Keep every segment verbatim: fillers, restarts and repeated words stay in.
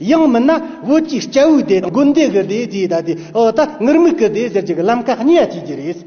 ཡང་མིན་ན་བོད་ཀྱི་སྐྱ་བོའི་སྡེ་དང་དགོན་སྡེ་གི་སྡེ་ཟེར་ད་དེ་འོ་ད་ངུར་སྨྲིག་གི་སྡེ་ཟེར་རྒྱུ་གི་ལམ་ཁ་གཉིས་ཡ་བཅད་རྒྱུ་རེད།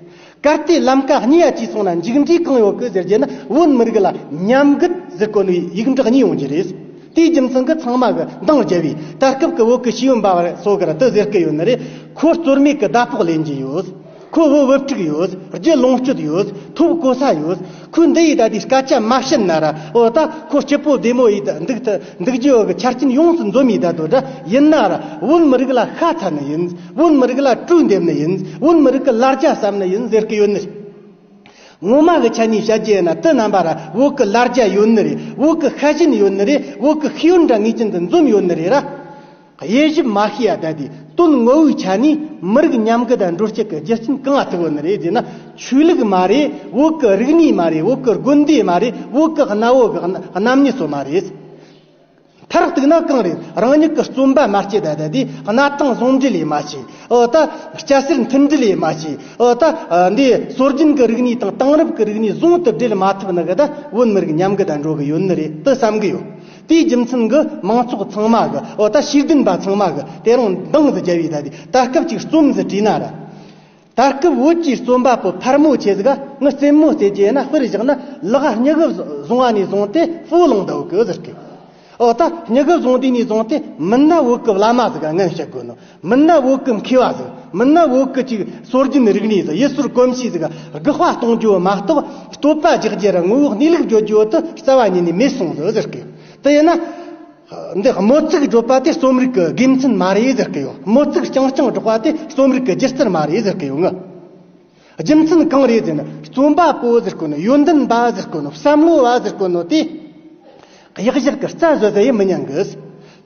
གལ་ཏེ་ལམ་ཁ་གཉིས་ཡ་བཅད་སོང་ན་མཇུག་འབྲས་གང་ཡོད་གི་ཟེར་རྒྱུ་ན། བོད་མི་རིགས་ལ་ཉམས་རྒུད་ཟེར་གོ་ནོ་ཡིག་འབྲུ་གཉིས་ཡོང་རྒྱུ་རེད། དེའི་རྒྱུ་མཚན་གྱིས་ཚང་མ་གི་འདང་རྒྱབ་བས། ད་སྐབས་ཀྱི་བོད་ཀྱི་ཤེས་ཡོན་པ་བ་སོགས་ཀྱིས་དེ་ཟེར་གི་ཡོད་ནི་རེད། ཁོ་རྩོལ་མེད་ཀྱི་ཟླ་ཕོགས་ལེན་རྒྱུ་ཡོད། ཁོ་བོད་བུ་ཕྲུག་ཡོད། རྒྱུ་ལོངས་སྤྱོད་ཡོད། ཐོབ་གོ་ས་ཡོད། ཁོས་འདི་ཡི་ད་དེ་སྐད་ཆ་མ་བཤད་ན་ར། འོ་ད་ཁོ་སྐྱིད་པོ་བདེ་མོ་ཡི་ད་འདུག་ཐུ་འདུག་རྒྱུ་གི་ཆ་རྐྱེན་ཡོངས་སུ་འཛོམས་ཡི་ད་དོ་འདྲ་ཡིན་ན་ར། བོད་མི་རིགས་ལ་ཤ་ཚ་ནི་ཡིན། བོད་མི་རིགས་ལ་གྲོས་འདེབས་ནི་ཡིན། བོད་མི་རིགས་ཀྱི་ལ་རྒྱ་བསམ་ནི་ཡིན་ཟེར་གི་ཡོད་ནི། ངོ་མ་གི་ཆ་ནས་བཤད་རྒྱུ་ཡིན་ན། དེ་རྣམ་པ་ར་བོད་ཀྱི་ལ་རྒྱ་ཡོད་ནི་རེད། བོད་ཀྱི་ཤ་ཞེན་ཡོད་ནི་རེད། བོད་ཀྱི་ཤེས་ཡོན་འདྲ་ངེས་ཅན་དུ་འཛོམས་ཡོད་ནི་རེད་ར། དབྱེ་ཞིབ་མ་ཤེས་ཡ་ད་དེ་དོན་ངོ་བོའི་ཆ་ནས་མི་རིགས་ཉམས་རྒུད་དང་འགྲོ་སྐྱེད་ཀྱི་རྒྱུ་རྐྱེན་གང་ང་ཐུག་ཡོད་ནི་རེད་ཟེར་ན། ཆོས་ལུགས་མ་རེད། བོད་ཀྱི་རིག་གནས་མ་རེད། བོད་ཀྱི་དགོན་སྡེ་མ་རེད། བོད་ཀྱི་གནའ་བོ་གི་རྣམ་དབྱེ་སོགས་མ་རེད། མཐར་གཏུགས་ན་གང་རེད། རང་ཉིད་ཀྱི་རྩོམ་པ་མ་སྐྱེས་ད་ད་དེ་གནའ་དེང་ཟུང་འབྲེལ་ལས་མ་བྱས། འོ་ད་སྐྱ་སེར་མཐུན་སྒྲིལ་ལས་མ་བྱས། འོ་ད་འདི་སྲོལ་རྒྱུན་གྱི་རིག་གནས་དང་དེང་རབས་ཀྱི་རིག་གནས་ཟུང་དུ་འབྲེལ་མ་ཐུབ་ནི་གི་ད་བོད་མི་རིགས་ཉམས་རྒུད་དང་འགྲོ་གི་ཡོད་ནི་རེད་དུ་བསམ་གི་ཡོད། དེའི་རྒྱུ་མཚན་གྱིས་མང་ཚོགས་ཚང་མ་གི་འོ་ད་ཤེས་ལྡན་པ་ཚང་མ་གི་དེ་རིང་འདང་ཟིག་རྒྱབ་བས་ད་དེ་ད་སྐབས་ཅིག་རྩོམ་ཟིག་བྲིས་ན་ར། ད་སྐབས་བོད་ཀྱི་རྩོམ་པ་པོ་ཕལ་མོ་ཆེ་ཟིག་ག་ངི་རྩེད་མོ་རྩེ་རྒྱུ་ཡིན་ན། དཔེར་བཞག་ན་ལག་སྨྱུ་གུ་བཟུང་བ་ནས་བཟུང་སྟེ་སྤོ་ལངས་འདུག་གི་ཟེར་གི། འོ་ད་སྨྱུ་གུ་བཟུང་དུས་ནས་བཟུང་སྟེ་མིན་ན་བོད་ཀྱི་བླ་མ་ཟིག་ག་ངན་བཤད་དགོས་ནོ། མིན་ན་བོད་ཀྱི་མཁས་པ་ཟིག་མིན་ན་བོད་ཀྱི་ཅིག་སྲོལ་རྒྱུན་རིག་གནས་ཟིག་ཡུལ་སྲོལ་གོམས་གཤིས་ཟིག་ག་དགག་པ་གཏོང་རྒྱུ་མ་གཏོགས། བསྟོད་པ་རྒྱག་རྒྱུ་ར་ངོ་བོ་གནས་ལུགས་བརྗོད་རྒྱུ་དེ་རྩ་བ་ཉིད་ནས་མེད་སོང་ཟིག་ཟེར་གི། དེ་ཡིན་ན། འདི་དམོད་ཚིག་སྒྲོག་པ་དེ་རྩོམ་རིག་གི་དགེ་མཚན་མ་རེད་ཟེར་གི་ཡོད། དམོད་ཚིག་རྐྱང་རྐྱང་སྒྲོག་པ་དེ་རྩོམ་རིག་གི་སྒྱུ་རྩལ་མ་རེད་ཟེར་གི་ཡོད་ངི། རྒྱུ་མཚན་གང་རེད་ཟེར་ན། རྩོམ་པ་པོ་ཟེར་གོ་ནོ། ཡོན་ཏན་པ་ཟེར་གོ་ནོ། བསམ་བློ་བ་ཟེར་གོ་ནོ་དེ། གཡག་གཞག་གི་རྩྭ་བཟོ་ཟེར་ཡེ་མི་ཉན་གི།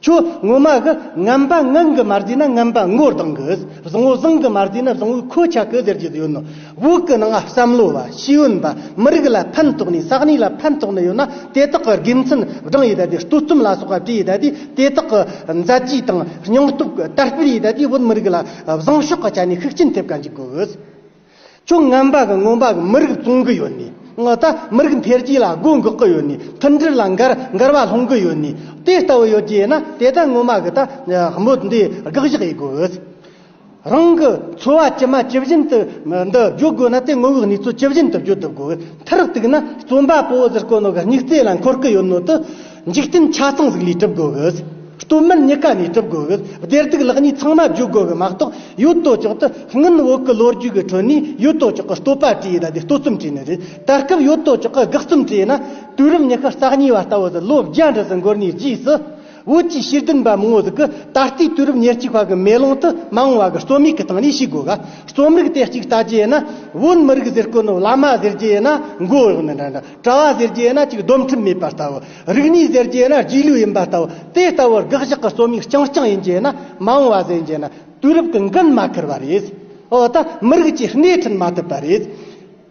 ཁྱོད་ངོ་མ་གི་ངན་པ་ངན་གི་མ་བརྩིས་ན་ངན་པ་ངོ་ལྡང་གི། བཟང་བོ་བཟང་གི་མ་བརྩིས་ན་བཟང་བོའི་ཁོ་ཆ་གི་ཟེར་རྒྱུ་ཡོད་ནོ། བོད་གི་ནང་ང་བསམ་བློ་བ། ཤེས་ཡོན་པ། མི་རིགས་ལ་ཕན་ཐོགས་ནས། ས་གནས་ལ་ཕན་ཐོགས་ནི་ཡོད་ན། དེ་དག་གི་དགེ་མཚན་སྦྱངས་ཡེ་ད་དེ། བསྟོད་རྩོམ་ལ་སོགས་པ་བྲིས་ཡེ་ད་དེ། དེ་དག་གི་མཛད་རྗེས་དང་སྙིང་སྟོབས་ཀྱི་དར་སྤེལ་ཡེ་ད་དེ། བོད་མི་རིགས་ལ་བཟང་ཕྱོགས་ཀྱི་ཆ་ནས་ཤུགས་རྐྱེན་ཐེབས་ག་འཇུག་དགོས་གི། ཁྱོད་ངན་པ་གི་ངོ་མ་གི་མི་རིགས་བཙོང་གི་ཡོད་ནི། ང་ད་མི་རིགས་འཕེལ་རྒྱས་ལ་སྒོ་འགག་གི་ཡོད་ནི། མཐུན་སྒྲིལ་ལ་འགལ་འགལ་བ་སློང་གི་ཡོད་ནི། དེ་ལྟ་བུ་ཡོད་རྒྱུ་ཡིན་ན། དེ་ད་ངོ་མ་གི་ད་དམོད་འདི་དགག་བཞག་ཡེ་དགོས་གི། རང་གི་འཚོ་བ་ཇི་མ་ཇི་བཞིན་དུ་འདི་བརྗོད་དགོས་ན། དེ་ངོ་བོའི་གནས་ཚུལ་ཇི་བཞིན་དུ་བརྗོད་ཐུབ་དགོས། མཐར་གཏུགས་ན་རྩོམ་པ་པོ་ཟེར་གོ་ནོ་གི་སྨྱུག་རྩེ་ལ་འཁོར་གི་ཡོད་ནོ་དེ་འཇིག་རྟེན་ཆ་ཚང་ཟིག་ལས་གྲུབ་དགོས་གི། སྟོད་སྨད་གཉིས་ཀ་ནས་གྲུབ་དགོས་གི། བདེ་སྡུག་ལེགས་ཉེས་ཚང་མ་བརྗོད་དགོས་གི་མ་གཏོགས། ཡོད་དོ་ཅོག་ཏུ་སྔོན་བོད་ཀྱི་ལོ་རྒྱུས་ཀྱི་ཁྲོད་ནས་ཡོད་དོ་ཅོག་གི་བསྟོད་པ་བྲིས་ཡེ་ད་དེ་བསྟོད་རྩོམ་བྲིས་ནི་རེད། ད་སྐབས་ཡོད་དོ་ཅོག་གི་དགག་རྩོམ་བྲིས་ཡེ་ན། དུས་རབས་ཉི་ཤུ་རྩ་གཉིས་པ་ལྟ་བུ་དེ་ལོ་བརྒྱ་འདྲ་ཟིག་འགོར་ནས་རྗེས་སུ། བོད་ཀྱི་ཤེས་ལྡན་པ་མང་བོ་ཟིག་གིས་ད་ལྟའི་དུས་རབས་ཉེར་གཅིག་པ་གི་མེ་ལོང་དེ་མ་འོངས་པ་གི་རྩོམ་ཡིག་གི་སྟེང་ནས་ཤེས་དགོས་ག། རྩོམ་རིག་དེ་གཅིག་ལྟ་རྒྱུ་ཡིན་ན། བོད་མི་རིགས་ཟེར་གོ་ནོ། བླ་མ་ཟེར་རྒྱུ་ཡིན་ན་མགོ་གཡོག་ནི་འདྲ་འདྲ། གྲྭ་བ་ཟེར་རྒྱུ་ཡིན་ན་ཅིག་སྡོམ་ཁྲིམས་མེད་པ་ལྟ་བུ། རིག་གནས་ཟེར་རྒྱུ་ཡིན་ན་རྗེས་ལུས་ཡིན་པ་ལྟ་བུ། དེ་ལྟ་བུ་དགག་བཞག་གི་རྩོམ་ཡིག་རྐྱང་རྐྱང་ཡིན་རྒྱུ་ཡིན་ན། མ་འོངས་པ་ཟེར་རྒྱུ་ཡིན་ན་དུས་རབས་ཀྱི་འགན་མ་འཁུར་བ་རེད། འོ་ད་མི་རིགས་ཀྱི་སྣེ་ཁྲིད་མ་ཐུབ་པ་རེད།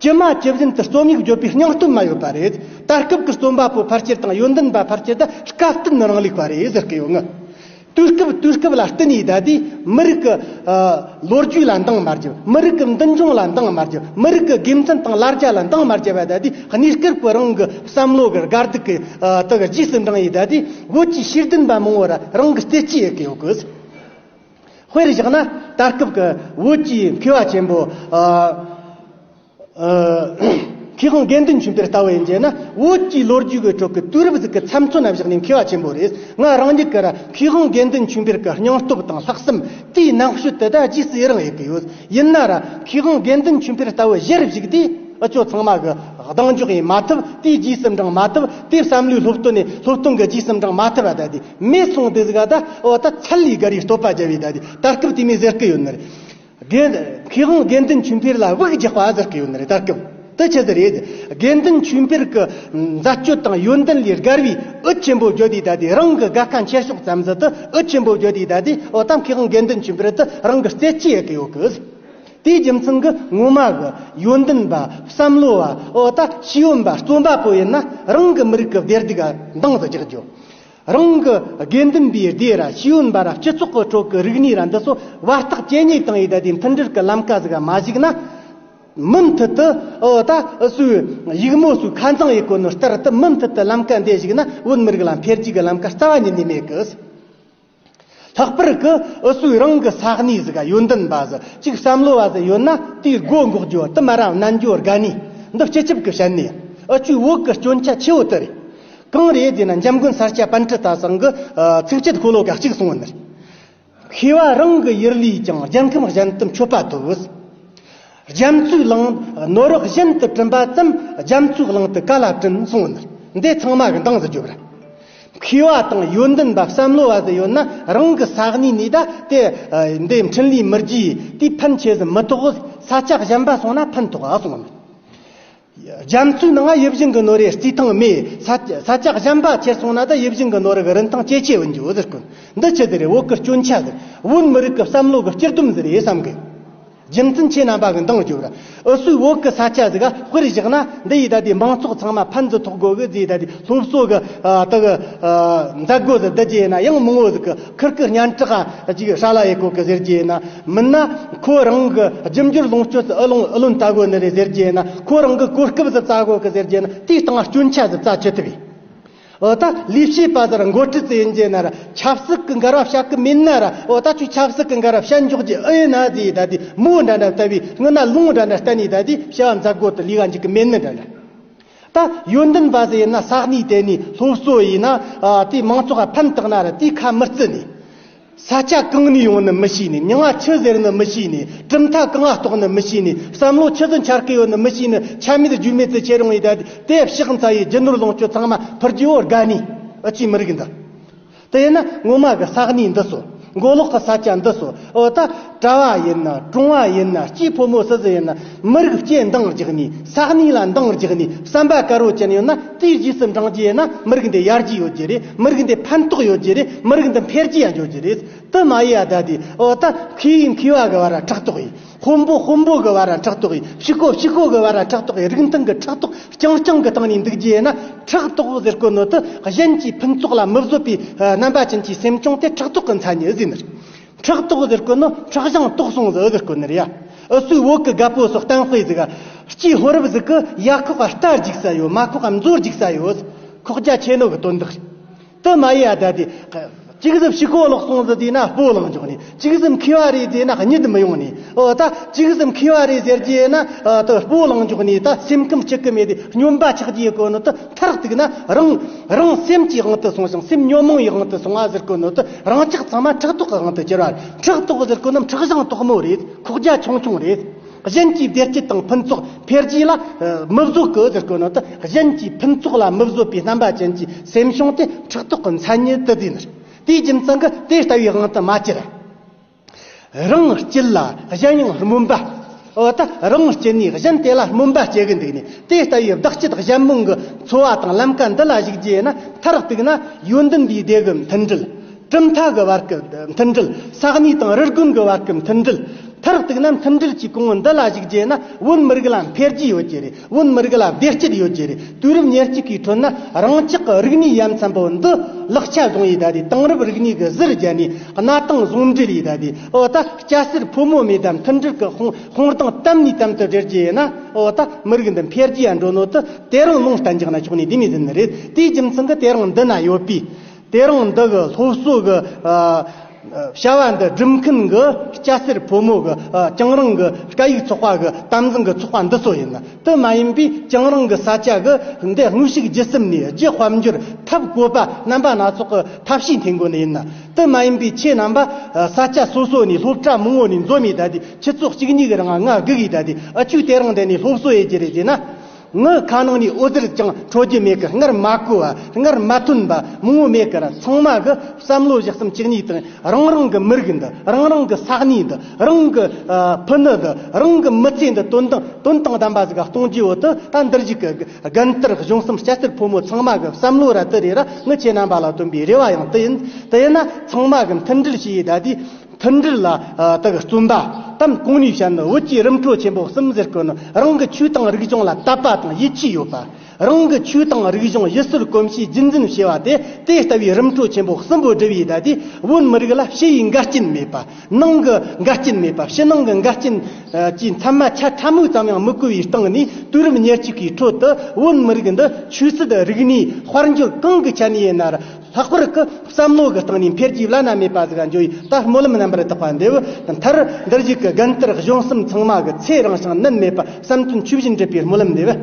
ཇི་མ་ཇི་བཞིན་དུ་རྩོམ་ཡིག་བརྗོད་པའི་སྙིང་སྟོབས་མ་ཡོད་པ་རེད། ད་སྐབས་ཀྱི་རྩོམ་པ་པོ་ཕལ་ཆེར་དང་ཡོན་ཏན་པ་ཕལ་ཆེར་ད་སྐབས་བསྟུན་རིང་ལུགས་པ་རེད་ཟེར་གི་ཡོད་ངི། དུས་སྐབས་དུས་སྐབས་ལ་བསྟུན་ནས་ད་དེ་མི་རིགས་ཀྱི་ཨ་ལོ་རྒྱུས་ལ་འདང་མ་བརྒྱབ། མི་རིགས་ཀྱི་མདུན་ལྗོངས་ལ་འདང་མ་བརྒྱབ། མི་རིགས་ཀྱི་དགེ་མཚན་དང་ལ་རྒྱ་ལ་འདང་མ་བརྒྱབ་པ། ད་དེ་གནས་སྐབས་ཀྱི་རང་གི་བསམ་བློ་གི་དགའ་སྡུག་གི་ཨ་དེ་གི་རྗེས་སུ་འབྲངས་ཡེ་ད་དེ། བོད་ཀྱི་ཤེས་ལྡན་པ་མང་བོ་ར་རང་གི་རྩེད་ཆས་ཡེ་གི་ཡོད་གི། དཔེར་བཞག་ན། ད་སྐབས་ཀྱི་བོད་ཀྱི་མཁས་པ་ཆེན་པོ། ཨ། ཨ། མཁས་དབང་དགེ་འདུན་ཆོས་འཕེལ་ལྟ་བུ་ཡིན་རྒྱུ་ན། བོད་ཀྱི་ལོ་རྒྱུས་ཀྱི་ཁྲོད་ཀྱི་དུས་རབས་ཟིག་གི་ཚབ་མཚོན་ན་བཞག་ནས་མཁས་པ་ཆེན་པོ་རེད། ང་རང་ཉིད་ཀྱིས་ར་མཁས་དབང་དགེ་འདུན་ཆོས་འཕེལ་གྱི་སྙིང་སྟོབས་དང་ལྷག་བསམ་དེའི་རྣམ་དཔྱོད་དེ་ད་རྗེས་སུ་ཡི་རང་ཡེ་གི་ཡོད། ཡིན་ན་ར་མཁས་དབང་དགེ་འདུན་ཆོས་འཕེལ་ལྟ་བུ་གཞིར་བཞུགས་དུས། ཨ་ཅོ་ཚང་མ་གི་གདེང་འཇོག་ཡེ་མ་ཐུབ། དེའི་རྗེས་སུ་འབྲང་མ་ཐུབ། དེའི་བསམ་བློའི་སློབ་སྟོན་ནས་སློབ་སྟོན་གྱི་རྗེས་སུ་འབྲང་མ་ཐུབ་པ། ད་དེ་མེད་སོང་དེ་ཟིག་ག་ད། འོ་ད་ཚད་ལས་བརྒལ་བའི་བསྟོད་པ་བརྒྱབ་པས། ད་དེ་ད་སྐབས་དེ་མོ་ཟེར་གི་ཡོད་ནི་རེད། དགེ་མཁས་དབང་དགེ་འདུན་ཆོས་འཕེལ་ལ་དབུགས་རྒྱག་པ་ཟེར་གི་ཡོད་ནི་རེད། ད་སྐབས་དེ་ཆི་ཟིག་རེད། དགེ་འདུན་ཆོས་འཕེལ་གྱི་མཛད་སྤྱོད་དང་ཡོན་ཏན་ལས་བརྒལ་བའི་འུ་ཆེན་པོ་བརྗོད་དེ། ད་དེ་རང་གི་དགའ་ཁ་འཁྱེར་ཕྱོགས་ཙམ་ཟིག་དེ་འུ་ཆེན་པོ་བརྗོད་དེ། ད་དེ་འོ་ད་མཁས་དབང་དགེ་འདུན་ཆོས་འཕེལ་དེ་རང་གི་རྩེད་ཆས་ཡེ་གི་ཡོད་གི། དེའི་རྒྱུ་མཚན་གྱིས་ངོ་མ་གི་ཡོན་ཏན་པ། བསམ་བློ་བ། འོ་ད་ཤེས་ཡོན་པ། རྩོམ་པ་པོ་ཡིན་ན་རང་གི་མི་རིགས་ཀྱི་བདེ་སྡུག་ག་འདང་ཟིག་རྒྱག་རྒྱུ། རང་གི་དགེ་འདུན་པའི་སྡེ་ར་ཤེས་ཡོན་པ་ར་སྤྱི་ཚོགས་ཀྱི་ཁྲོད་ཀྱི་རིག་གནས་ར་འདི་ཚོ་བར་ཐག་ཇེ་ཉེ་བཏང་ཡེ་ད་དེ་མཐུན་སྒྲིལ་གྱི་ལམ་ཁ་ཟིག་ག་མ་ཞུགས་ན། མུ་མཐུད་དུ་འོ་ད་སུའི་ཡིག་མོ་སུའི་ཁ་འཛིང་ཡེ་གོ་ནོ་ལྟར་དུ་མུ་མཐུད་དུ་ལམ་ཁ་འདི་ཞུགས་ན། བོད་མི་རིགས་ལ་འཕེལ་རྒྱས་ཀྱི་ལམ་ཁ་རྩ་བ་ཉིད་ནས་མེད་གི། ལྷག་པར་གི་འུ་ཚོའི་རང་གི་ས་གནས་ཟིག་ག་ཡོན་ཏན་པ་ཟིག་ཅིག་བསམ་བློ་བ་ཟིག་ཡོད་ན། དེའི་སྒོ་འགོག་རྒྱུ་དུ་མ་ར་མནན་རྒྱུ་དགའ་ནི། འདི་སྤྱི་ཁྱབ་གི་བཤད་ནི། འུ་ཚོའི་བོད་གི་སྐྱོན་ཆ་ཆེ་བོ་དེ་རེད། གང་རེད་ཟེར་ན། འཇམ་མགོན་ས་སྐྱ་པཎྜི་ཏ་ཚང་གི་ཚིགས་བཅད་ཤོ་ལོ་ཀ་གཅིག་གསུངས་ནི། མཁས་པ་རང་གི་ཡུལ་ལས་ཀྱང་། རྒྱལ་ཁམས་གཞན་དུ་མཆོད་པ་ཐོབ། རྒྱ་མཚོའི་གླིང་ནོར་གཞན་དུ་བྲིན་པ་ཙམ། རྒྱ་མཚོའི་གླིང་དུ་ག་ལ་བྲིན་གསུངས་ནི། འདི་ཚང་མ་གི་འདང་ཟིག་རྒྱོབ་ར། མཁས་པ་དང་ཡོན་ཏན་པ་བསམ་བློ་བ་ཟིག་ཡོད་ན། རང་གི་ས་གནས་ནས་ད་དེ་འདི་འཕྲིན་ལས་མི་རྒྱས་དེ་ཕན་ཆེ་ཟིག་མི་ཐོགས། ས་ཆ་གཞན་པ་སོང་ན་ཕན་ཐོགས་ཨ་གསུངས་ནི། རྒྱ་མཚོའི་ནང་ང་ཡིད་བཞིན་གྱི་ནོར་རེ་རྩིས་ཐང་མེད། ས་ས་ཆ་གཞན་པ་ཁྱེར་སོང་ན་ད་ཡིད་བཞིན་གྱི་ནོར་རེ་གི་རིན་ཐང་ཇེ་ཆེ་བུད་འགྱོ་ཟེར་གོ། འདི་ཆི་ཟིག་རེད། བོད་གི་སྐྱོན་ཆ་ཟིག་བོད་མི་རིགས་གི་བསམ་བློ་གི་སྐྱིད་སྡུག་ཟིག་རེད་བསམ་གི། རྒྱུ་མཚན་ཁྱེད་རྣམ་པ་གི་འདང་རྒྱོབ་ར། འུ་ཚོའི་བོད་གི་ས་ཆ་ཟིག་ག་དཔེར་བཞག་ན། འདི་ཡི་ད་དེ་མང་ཚོགས་ཚང་མ་ཕན་ཟིག་ཐོགས་དགོ་གི་ཟེར། ད་དེ་སློབ་གསོ་གི་ཨ་ད་གི་ཨ་མཛད་སྒོ་ཟིག་བསྡུ་རྒྱུ་ཡིན་ན། ཡང་མང་བོ་ཟིག་གི་ཁིར་ཁིར་སྙན་གྲགས་ཅིག་ཧྲ་ལ་ཡེ་གོ་གི་ཟེར་རྒྱུ་ཡིན་ན། མིན་ན་ཁོ་རང་གི་རྒྱུ་འབྱོར་ལོངས་སྤྱོད་ཨུ་ལོང་ཨུ་ལོན་བཙལ་དགོ་ནི་རེད་ཟེར་རྒྱུ་ཡིན་ན། ཁོ་རང་གི་གོ་སྐབས་ཟིག་བཙལ་དགོ་གི་ཟེར་རྒྱུ་ཡིན་ན། དེའི་སྟེང་སྐྱོན་ཆ་ཟིག་བཙལ་ཅི་ཐུབ་ཡིན། འོ་ད་ལས་བྱེད་པ་ཟིག་ར་འགོ་ཁྲིད་ཟིག་ཡིན་རྒྱུ་ན་ར། ཆབ་སྲིད་ཀྱི་འགལ་བ་བཤད་གི་མེད་ན་ར། འོ་ད་ཁྱོད་ཆབ་སྲིད་ཀྱི་འགལ་བ་བཤད་འཇོག་རྒྱུ་ཨེ་ཡིན་ན་ཟེར། ད་དེ་མོ་འདྲ་འདྲ་བལྟ་བས། སྔོན་ན་ལུང་འདྲ་འདྲ་བསྟན་ནས་ད་དེ་བྱ་བ་མཛད་སྒོ་དེ་ལས་ཀ་འཇུག་གི་མེད་ནི་འདྲ་འདྲ། ད་ཡོན་ཏན་པ་ཟིག་ཡིན་ན། ས་གནས་དེ་ནས་སློབ་གསོ་ཡིན་ན། ཨ་དེ་མང་ཚོགས་ཕན་བཏགས་ན་ར། དེ་ཁ་མི་བརྩི་ནས། ས་ཆ་གང་ནས་ཡོང་ནི་མི་ཤེས་ནས། མྱིང་ང་ཆི་ཟེར་ནི་མི་ཤེས་ནས། གྲུབ་མཐའ་གང་ང་གཏོགས་ནི་མི་ཤེས་ནས། བསམ་བློ་ཆི་ཟིག་འཆར་གི་ཡོད་ནི་མི་ཤེས་ནི། ཆ་མེད་རྒྱུས་མེད་དུ་ཁྱེར་ཡོང་ཡི། ད་དེ་ཕྱག་འཚལ་ཡི་རྒྱུ་ནོར་ལོངས་སྤྱོད་ཚང་མ་ཕུལ་རྒྱུ་བོ་དགའ་ནི། འུ་ཅག་མི་རིགས་འདི། དེ་ཡིན་ན་ངོ་མ་གི་ས་གནས་འདི་ཚོ། མགོ་ལོག་གི་ས་ཆ་འདི་ཚོ། འོ་ད་གྲྭ་བ་ཡིན་ན། གྲོང་བ་ཡིན་ན། སྐྱེས་ཕོ་མོ་སུ་ཟིག་ཡིན་ན། མི་རིགས་སྤྱིར་འདང་རྒྱག་ནས། ས་གནས་ལ་འདང་རྒྱག་ནས། བསམ་པ་དཀར་བོ་ཅན་ཡོད་ན། དེའི་རྗེས་སུ་འབྲང་རྒྱུ་ཡིན་ན། མི་རིགས་འདི་ཡར་རྒྱས་ཡོད་རྒྱུ་རེད། མི་རིགས་འདི་ཕན་ཐོགས་ཡོད་རྒྱུ་རེད། མི་རིགས་འདི་འཕེལ་རྒྱས་ཡང་འགྱོ་རྒྱུ་རེད། དེ་མ་ཡིན་ཡ་ད་དེ། འོ་ད་མཁས་པའི་མཁས་པ་གི་བར་ར་ཕྲག་དོག་ཡིན། དཔོན་པོ་དཔོན་པོ་གི་བར་ར་ཕྲག་དོག་ཡིན། ཕྱུག་པོ་ཕྱུག་པོ་གི་བར་ར་ཕྲག་དོག་ཡིན། རིགས་མཐུན་གི་ཕྲག་དོག་རྐྱང་རྐྱང་གི་སྟེང་ནས་འདུག་རྒྱུ་ཡིན་ན། ཕྲག་དོག་ཟེར་གོ་ནོ་དེ་གཞན་གྱི་ཕུན་ཚོགས་ལ་མི་བཟོད་པའི་ཨ་རྣམ་པ་ཅན་གྱི་སེམས་བྱུང་དེ་ཕྲག་དོག་གི་མཚན་ཉིད་ཟེར་ནི་རེད། ཕྲག་དོག་ཟེར་གོ་ནོ་ཕྲག་བཞང་དོག་སོང་ཟིག་ཟེར་གོ་ནི་རེད་ཡ། འུ་ཚོའི་བོད་གི་རྒད་པོ་ཚོ་གཏམ་དཔེ་ཟིག་ག་སྐྱེས་ཕོ་རབ་ཟིག་གི་ཡ་ཁོག་ག་རྟ་རྒྱུག་ས་ཡོད། མ་ཁོག་ག་མཛོ་རྒྱུག་ས་ཡོད། ཁོག་རྒྱ་ཆེ་ནོ་གི་དོན་དག་རེད། དེ་མ་ཡིན་ཡ་ད་དེ། གཅིག་ཟིག་ཕྱུག་པོ་ལོག་སོང་ཟིག་དེ་ན་སྤོ་ལངས་འཇོག་ནས། གཅིག་ཟིག་མཁས་པ་རེད་དེ་ན་གཉིད་མི་ཡོང་ནས། འོ་ད་གཅིག་ཟིག་མཁས་པ་རེད་ཟེར་རྒྱུ་ཡིན་ན། ཨ་ད་སྤོ་ལངས་འཇོག་ནས། ད་སེམས་ཁམས་སྐྱིད་གི་མེད་དེ་སྨྱོན་པ་ཆགས་རྒྱུ་ཡིན་གོ་ནོ་དེ། མཐར་གཏུགས་ན་རང་རང་སེམས་ཀྱི་དབང་དུ་སོང་ཞིང་། སེམས་ཉོན་མོངས་ཡི་དབང་དུ་སོང་བ་ཟེར་གོ་ནོ་དེ། རང་ཅག་ཚང་མ་ཕྲག་དོག་གི་དབང་དུ་གྱུར་བ་རེད། ཕྲག་དོག་ཟེར་གོ་ནོ་ཕྲག་བཞང་དོག་མོ་རེད། ཁོག་རྒྱ་ཆུང་ཆུང་རེད། གཞན་གྱི་བདེ་སྐྱིད་དང་ཕུན་ཚོགས་འཕེལ་རྒྱས་ལ་ཨ་མི་བཟོད་གི་ཟེར་གོ་ནོ་དེ། གཞན་གྱི་ཕུན་ཚོགས་ལ་མི་བཟོད་པའི་རྣམ་པ་ཅན་གྱི་སེམས་བྱུང་དེ་ཕྲག་དོག་གི་མཚན་ཉིད་དུ་བསྡུས་ནི་རེད། དེའི་རྒྱུ་མཚན་གྱིས་དེ་ལྟ་བུའི་དབང་དུ་མ་གྱུར། རང་སྐྱིད་ལ་གཞན་ཡང་སྨོན་པ། འོ་ད་རང་སྐྱིད་ནས་གཞན་དེ་ལ་སྨོན་པ་སྐྱེ་གི་འདུག་ནས། དེ་ལྟ་བུའི་བདག་སྐྱིད་གཞན་ཕུང་གི་འཚོ་བ་དང་ལམ་ཀ་འདི་ལ་གཞིགས་རྒྱུ་ཡིན་ན། མཐར་གཏུགས་ན་ཡོན་ཏན་པའི་སྡེ་གི་མཐུན་སྒྲིལ། གྲུབ་མཐའ་གི་བར་གྱི་མཐུན་སྒྲིལ། ས་གནས་དང་རུ་དགོན་གྱི་བར་གྱི་མཐུན་སྒྲིལ། མཐར་གཏུགས་ན་མཐུན་སྒྲིལ་གྱི་གོང་བུ་འདི་ལ་གཞིགས་རྒྱུ་ན། བོད་མི་རིགས་ལ་འཕེལ་རྒྱས་ཡོད་རྒྱུ་རེད། བོད་མི་རིགས་ལ་བདེ་སྐྱིད་ཡོད་རྒྱུ་རེད། དུས་རབས་ཉེར་གཅིག་གི་ཁྲོད་ན་རང་ཅག་གི་རིག་གནས་ཡ་མཚན་པོ་འདི་ལག་ཆ་བཟུང་ཡི། ད་དེ་དེང་རབས་རིག་གནས་ཀྱི་གཟི་རྒྱན་ནས་གནའ་དེང་ཟུང་འབྲེལ་ཡི། ད་དེ་འོ་ད་སྐྱ་སེར་ཕོ་མོ་མེད་དམ་མཐུན་སྒྲིལ་གྱི་དཔུང་དཔུང་རྡང་དམ་ནས་དམ་དུ་སྦྲེལ་རྒྱུ་ཡིན་ན། འོ་ད་མི་རིགས་འདི་འཕེལ་རྒྱས་ཡ་འགྲོ་ནོ་དེ། དེ་རིང་ལུང་བསྟན་རྒྱག་ན་ཆོག་ནི་དེ་མོ་ཟིག་ནི་རེད། དེའི་རྒྱུ་མཚན་གྱིས་དེ་རིང་འདི་ན་ཡོད་པའི། དེ་རིང་འདི་གི་སློབ་གསོ་གི་ཨ་བྱ་བ་འདི་སྒྲུབ་མཁན་གྱི་སྐྱ་སེར་ཕོ་མོ་གི་ཨ་རྒྱང་རིང་གི་སྐད་ཡིག་ཚོགས་པ་གི་དམ་འཛིན་གྱི་ཚོགས་པ་འདི་ཚོ་ཡིན་ན། དེ་མ་ཡིན་པའི་རྒྱང་རིང་གི་ས་ཆ་གི་འདི་དངོས་ཤུགས་བརྒྱུད་གསུམ་ནས་རྒྱུ་དཔལ་འབྱོར་ཐབས་བཀོད་པ་རྣམ་པ་སྣ་ཚོགས་ཀྱི་ཐབས་ཤེས་འཐེན་དགོས་ནི་ཡིན་ན། དེ་མ་ཡིན་པའི་ཁྱེད་རྣམ་པ་ཨ་ས་ཆ་སོ་སོ་ནས་སློབ་གྲྭ་མང་བོ་ནས་འཛོམས་ཡི། ད་དེ་ཆུ་ཚོད་གཅིག་གཉིས་ཀྱི་རིང་ང་སྒུག་ཡི། ད་དེ་ཨ་ཆུ་དེ་རིང་འདི་ནས་སློབ་གསོ་ཡེད་རྒྱུ་རེད་ཟེར་ན། ངའི་ཁ་ནང་ནས་འོད་ཟེར་ཅང་འཕྲོ་རྒྱུ་མེད་གི། སྔར་མ་གོ་བ། སྔར་མ་ཐོན་པ་མང་བོ་མེད་གི་ར། ཚང་མ་གི་བསམ་བློ་བཞི་གསུམ་བཅུ་གཉིས་དང་། རང་རང་གི་མི་རིགས་འདི། རང་རང་གི་ས་གནས་འདི། རང་གི་ཨ་ཕུ་ནུ་འདི། རང་གི་མི་ཚེ་འདི་དོན་དང་དོན་དང་ལྡན་པ་ཟིག་ག་གཏོང་རྒྱུ་བོ་དེ། ད་འདིར་བཞུགས་གི་རྒན་དར་གཞུང་གསུམ་སྐྱ་སེར་ཕོ་མོ་ཚང་མ་གི་བསམ་བློ་ར་དེ་རེད་ར། ངི་ཁྱེད་རྣམ་པ་ལ་བཏོན་པའི་རེ་བ་ཡང་དེ་ཡིན། དེ་ཡིན་ན་ཚང་མ་གི་མཐུན་སྒྲིལ་བྱས་ཡི། ད་དེ། མཐུན་སྒྲིལ་ལ་ཨ་དག་བརྩོན་པ། དམ་གོང་ནས་བཤད་ནི་བོད་ཀྱི་རིམ་གྲོ་ཆེན་པོ་གསུམ་ཟེར་གོ་ནི། རང་གི་ཆོས་དང་རིག་གཞུང་ལ་དད་པ་དང་ཡིད་ཆེས་ཡོད་པ། རང་གི་ཆོས་དང་རིག་གཞུང་ཡུལ་སྲོལ་གོམས་གཤིས་རྒྱུན་འཛིན་བྱས་པ་དེ་དེ་ལྟ་བུའི་རིམ་གྲོ་ཆེན་པོ་གསུམ་པོ་བསྒྲུབས་ཡིན་ད། དེ་བོད་མི་རིགས་ལ་ཕྱི་ཡི་འགལ་རྐྱེན་མེད་པ། ནང་གི་འགལ་རྐྱེན་མེད་པ། ཕྱི་ནང་གི་འགལ་རྐྱེན་གྱི་མཚན་མ་ཆ་ཕྲ་མོ་ཙམ་ཡང་མི་གོ་བའི་སྟེང་ནས། དུས་རབས་ཉེར་གཅིག་གི་ཁྲོད་དུ་བོད་མི་རིགས་འདི་ཆོས་སྲིད་རིག་གནས་དཔལ་འབྱོར་གང་གི་ཆ་ནས་ཡིན་ན་ར། ལྷག་པར་གྱི་བསམ་བློ་གི་སྟེང་ནས་འཕེལ་རྒྱས་བླ་ན་མེད་པ་ཟིག་འགྲོ་ཡི་ད་སྨོན་ལམ་རྣམ་པར་དག་པ་འདེབས། མཐར་འདིར་བཞུགས་ཀྱི་རྒན་དར་གཞུང་གསུམ་ཚང་མ་གི་ཚེ་རིང་ཞིང་ནད་མེད་པ། བསམ་དོན་ཆོས་བཞིན་འགྲུབ་པའི་སྨོན་ལམ་འདེབས།